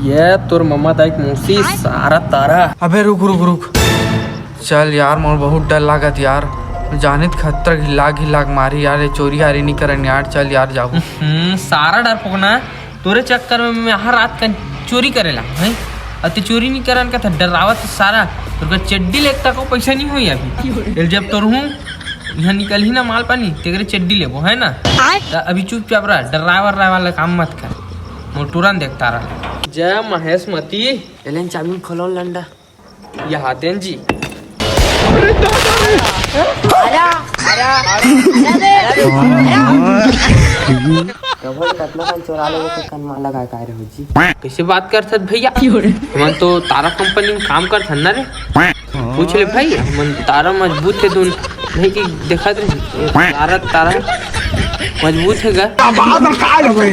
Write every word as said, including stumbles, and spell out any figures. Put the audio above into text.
ये तोर ममा दाई के मौसी, सारा तारा। अबे रुक, रुक, रुक। चल यार, मोर बहुत डर लागत यार। जानित खतरा घिल्ला घिल्ला के मारी यार, ये चोरी हारी नहीं करन यार। चल यार, जाहू। हम्म, सारा डरपोकना, तोरे चक्कर में मैं हर रात का चोरी करेला, हैं? अउ ते चोरी नहीं करन का था, डरावत सारा। तोर का चड्डी लेकता को पैसा नहीं होई अभी। एल जब तोर हूँ, यहाँ निकल ही ना माल पानी, तेकरे चड्डी लेबो, है ना? त अभी चुपचाप रह, डरावा डरावा वाला काम मत कर। मोर टूरन देखता रह। जय महेश मती। एलेन चाबी खोलो लंडा। यहाँ देन जी। कभो कतना कन चोरा लेबो त कनमा लगा के आए रहो जी। कैसे बात करथस भैया? हमन तो तारा कंपनी में काम करथन ना रे। पूछ ले भाई, हमन तारा मजबूत हे दोन। नहीं कि देखत रे, तारा, तारा मजबूत हे गा। बात का है भाई?